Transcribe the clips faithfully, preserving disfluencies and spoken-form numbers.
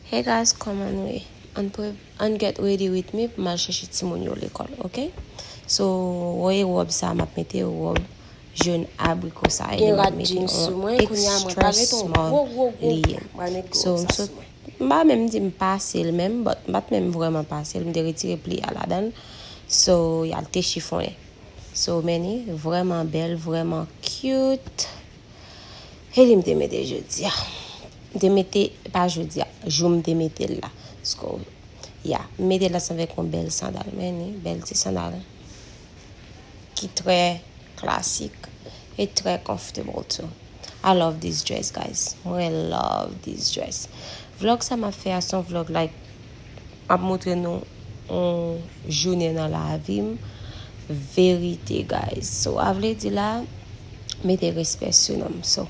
Hey guys, kòman nou ye? Ann pre, ann get ready with me pou m al chèche timoun yo lekòl, ok? So, woye wòb sa m ap mete, wòb jòn abriko sa, e li m ap mete on extra small li ye. So, m sot, m pa menm di m pase l menm, but m pa t menm vrèman pase l, m te retire pli a ladan l. So, y al te chifonnen. So, men li vrèman bèl, vrèman cute. E li m te mete jodi a. M te mete, pa jodi a, jou m te mete l la. Sko, ya, m mete l ansanm avèk yon bèl sandal, men li, bèl ti sandal ki trè klasik e trè comfortable too. I love this dress, guys. Mwen love this dress. Vlog sa m ap fè a se yon vlog, like, m ap montre nou yon jounen nan lavi m. Verite, guys. So, a vle di la, mete respè sou non m. So,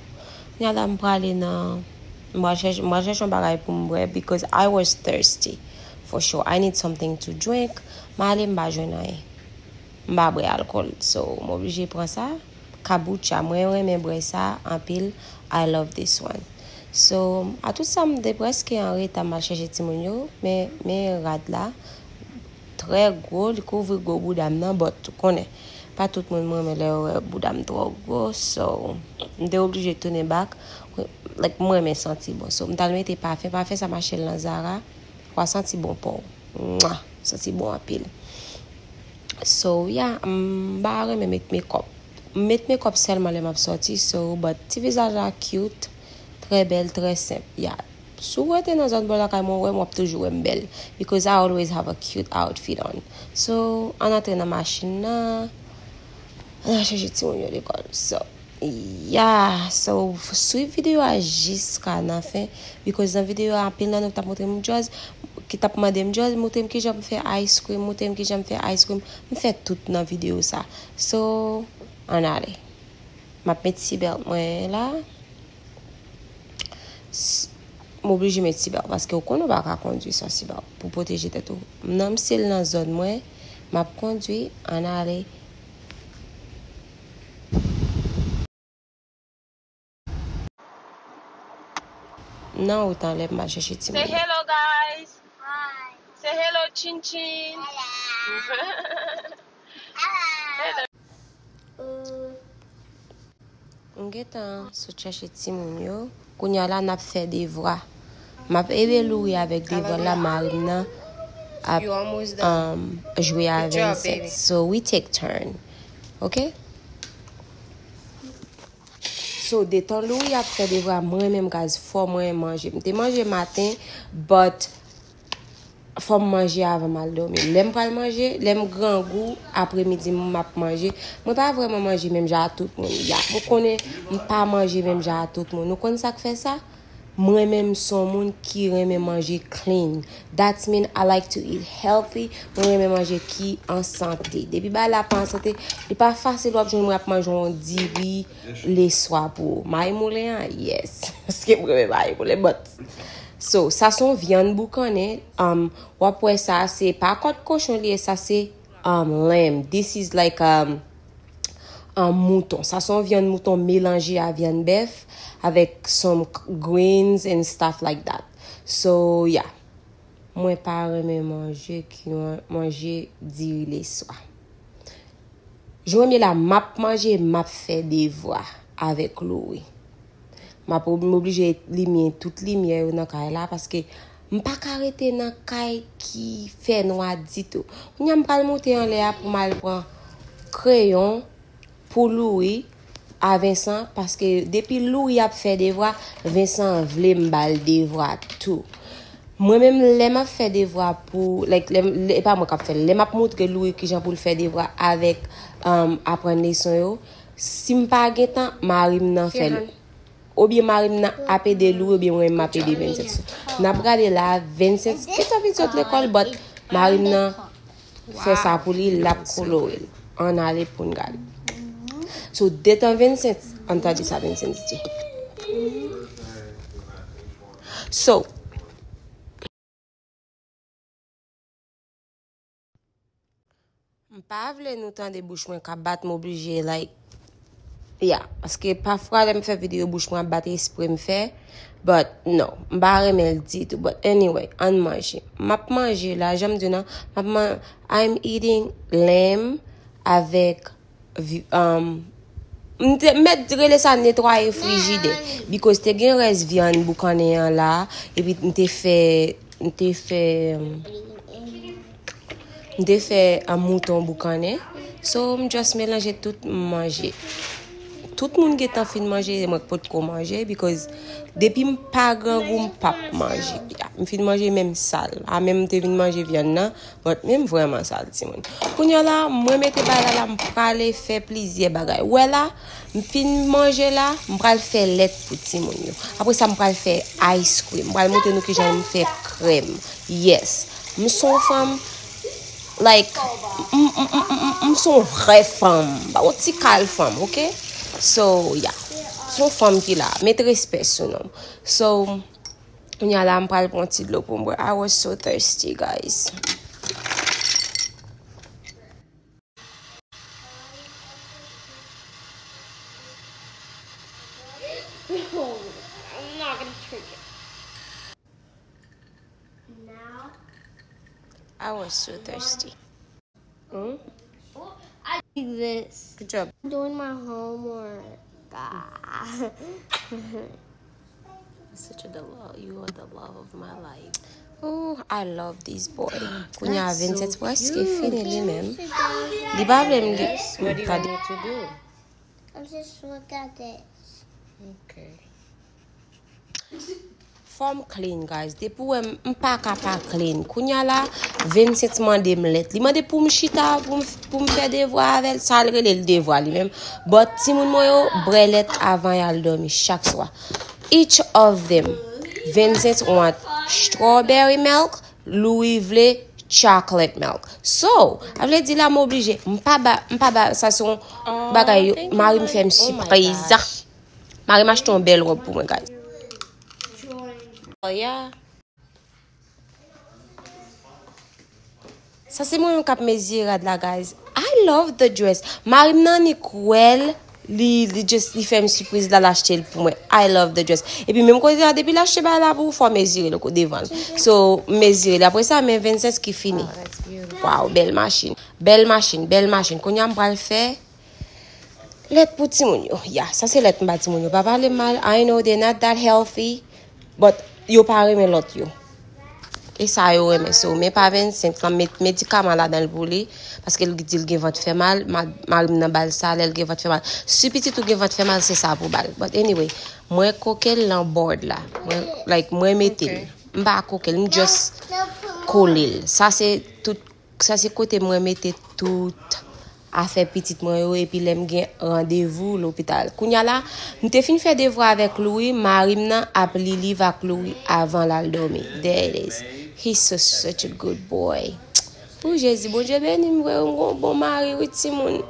kounye a la, m prale nan, m pral chèche, m pral chèche yon bagay pou m bwè, because I was thirsty. For sure. I need something to drink. M ale, m pa jwenn anyen. M pa bwè alkòl. So, m oblije pran sa. Kabucha, mwen renmen bwè sa anpil. I love this one. So, a tout sa, m te prèske an reta, m al chèche timoun yo, men, men rad la, trè gwo, li kouvri gwo bouda m nan, but ou konnen, pa tout moun m renmen lè yo wè bouda m twò gwo, so, m te oblije tounen back, like, m renmen santi bon, so, m t al mete pafen, pafen sa m achte l nan Zara, w a santi bon pa w. Mwa! Santi bon anpil. So, yeah, m pa renmen met makeup. M met makeup sèlman lè m ap sòti, so, but ti vizaj la cute, trè bèl, trè senp. Yeah. Si w rete nan zòn bò lakay mwen, w wè m, w ap toujou wè m bèl. Because I always have a cute outfit on. So, ann antre nan machin nan. Ann al chèche timoun yo lekòl. So, yeah, so, swiv videyo a jiska nan fen, because nan videyo a, anpil nan nou t ap montre m djòz, ki t ap mande m djòz, montre m kijan m fè ice cream, montre m kijan m fè ice cream. M fè tout nan videyo sa. So, ann ale. M ap met seatbelt mwen la. S-, m oblije met seatbelt, paske ou konnen ou pa ka kondwi san seatbelt pou pwoteje tèt ou. Nan m se l nan zòn mwen, m ap kondwi, ann ale. Nan wout anlè m al chèche timoun yo. Say hello, guys. Hi. Say hello, Chin Chin. Hello. Hello. M gentan sot chèche timoun yo. Kounye a la, n ap fè devwa. M ap ede Louri avèk devwa la, mari m nan ap, um, jwe avè Vincent. So, we take turn. Ok? So, detan Louri ap fè devwa, mwen menm, guys, fò mwen manje. M te manje maten, but fò m manje avan m al dòmi. Lè m pral manje, lè m grangou, apremidi m ap manje. Mwen pa vrèman manje menm jan a tout moun. Ya, m konnen m pa manje menm jan a tout moun. Nou konn sa k fè sa? Mwen menm, m se yon moun ki renmen manje clean. That mean I like to eat healthy. Mwen renmen manje ki an sante. Depi bagay la pa an sante, li pa fasil w ap jwenn mwen ap manje yon diri leswa pou ou. Mayi moulen an, yes. Paske mwen renmen mayi moulen, but so, sa se yon vyann boukannen. Um, w ap wè sa, se pa kòt kochon li ye, sa se, um, lamb. This is like, um, um, mouton. Sa se yon vyann mouton melanje a vyann bèf, avèk some k-, greens and stuff like that. So, yeah. Mwen pa renmen manje ki man-, manje diri leswa. Jounen m ye la, m ap manje, m ap fè devwa avèk Louri. M ap ob-, m oblije limye tout limyè yo nan kay la, paske m pa ka rete nan kay ki fè nwa ditou. Kounye a m pral monte anlè a pou m al pran kreyon pou Louri a Vincent, paske depi Louri ap fè devwa, Vincent vle m ba l devwa tou. Mwen menm, lè m ap fè devwa pou, like, lè m, lè, e pa mwen k ap fè l, lè m ap montre Louri kijan pou l fè devwa avèk, um, aprann leson yo, si m pa gen tan, mari m nan fè l. Oubyen mari m nan ap ede Louri, oubyen mwen menm m ap ede Vincent. So, n ap gade la, Vincent gentan vin sot lekòl, but mari m nan fè sa pou li, l ap kolore l. Ann ale pou n gade. So, detan Vincent, ann tande sa Vincent di. So, m pa vle nou tande bouch mwen k ap bat, m oblije, like, Yeah, paske pafwa lè m fè videyo bouch mwen ap bat espre m fè. But no, m pa renmen l ditou. But anyway, ann manje. M ap manje la, jan m di w nan, m ap man-, I'm eating lamb avèk vi-, um, m te mèt rele sa netwaye frijidè. Because te gen rès vyann boukannen an la, epi m te fè, m te fè, um, M te fè, ah, mouton boukannen. So, m just melanje tout, m manje. Tout moun gentan fin manje, e mwen k potko manje, because depi m pa grangou, m p ap manje. M fin manje menm sal. A, menm m te vin manje vyann nan, but menm vrèman sal, timoun. Kounye a la, mwen mete bagay la, m prale fè plizyè bagay. Wè la, m fin manje la, m pral fè lèt pou timoun yo. Apre sa, m pral fè ice cream. M pral montre nou kijan m fè krèm. Yes. M se yon fanm, like, m, m, m, m, m, m se yon vrè fanm. M pa yon ti kal fanm, oke? So, yeah. M se yon fanm ki la. Met respè sou non m. So, kounye a la, m pral pran ti dlo pou m bwè. I was so thirsty, guys. I'm not gonna drink it. Now, I was so thirsty. Hmm? Oh, I do this. Good job. I'm doing my homework. Ah. Such a the love. You are the love of my life. Oh, I love this boy. Kounye a vennsenk prèske fini li menm. Li pa vle m li. What do you want me to do? I'm just look at this. Okay. Fò m clean, guys. Depi w wè m, m pa ka pa clean. Kounye a la, vennsenk mande m lèt. Li mande pou m chita, pou m, pou m fè devwa avè l. Sa l rele l devwa li menm. But timoun mwen yo, bwè lèt avan y al dòmi chak swa. Each of them. Vennsenk want strawberry milk, Louis vle chocolate milk. So, a vle di la m oblije. M pa ba, m pa ba, sa se yon bagay yo, mari m fè m sipriz. Mari m achte yon bèl wòb pou mwen, guys. Oh, yeah. Sa se mwen menm k ap mezire rad la, guys. I love the dress. Mari m nan annik wè l, li, li just, li fè m sipriz la, l achte l pou mwen. I love the dress. Epi menm kote a, depi l achte bagay la pou ou, fò w mezire l devan l. So, m mezire l. Apre sa, men vennsenk ki fini. Wow, bèl machin. Bèl machin, bèl machin. Kounye a m pral fè lèt pou timoun yo. Ya, sa se lèt m ba timoun yo. Pa pale mal. I know they're not that healthy, but yo pa renmen lòt yo. E sa yo renmen. So, men pa vennsenk lan, met medikaman ladan l pou li, paske l di l gen vant fè mal, ma-, mari m nan ba l sa, lè l gen vant fè mal. Si pitit ou gen vant fè mal, se sa pou ba l. But anyway, mwen koke l nan board la. Mwen, like, mwen mete l. M pa koke l, m just kole l. Sa se tout, sa se kote mwen mete tout afè pitit mwen yo, epi lè m gen randevou lopital. Kounye a la, m te fin fè devwa avèk Louis, mari m nan ap li liv ak Louis avan l al dòmi. There it is. He's so, such a good boy. O Jezi, Bondye beni m vre, m gon bon mari wi timoun.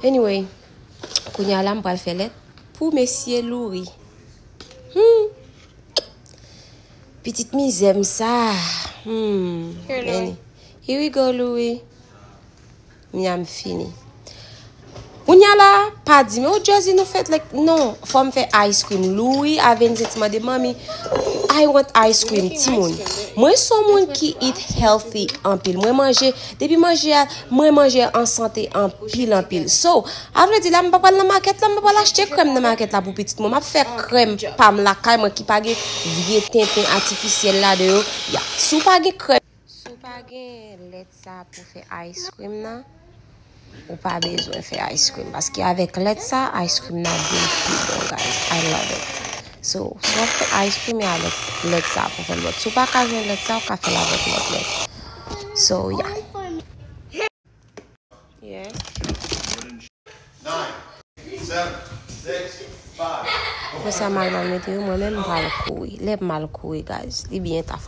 Anyway, kounye a la m pral fè lèt pou mesye Louis. Hmm. Pitit mizè m sa. Hmm. Here we go, Louis. Kounye a m fini. Kounye a la, pa di m, "Oh, Josie, nou fèt lèk." Non, fò m fè ice cream. Louis a vennsenk mande, "Mami, I want ice cream, timoun." Mwen se yon moun ki eat healthy anpil. Mwen manje, depi manje a, mwen manje an sante anpil, anpil. So, a vle di la, m pa pral nan makèt la, m pa pral achte krèm nan makèt la pou pitit mwen. M ap fè krèm pa m lakay mwen ki pa gen vye tenten atifisyèl ladan yo. Ya, si w pa gen krèm, si w pa gen lèt sa pou fè ice cream nan, ou pa bezwen fè ice cream. Paske avèk lèt sa, ice cream nan vin pi bon, guys. I love it. So, si w ap fè ice cream, e avèk lèt sa pou fè l. But si w pa ka jwenn lèt sa, ou ka fè l avèk lòt lèt. So, yeah. Yeah. Nine, seven, six, five. Mwen sa mal mal mete yo, mwen menm m pral kouri. Lè m mal kouri, guys, li byen ta fò.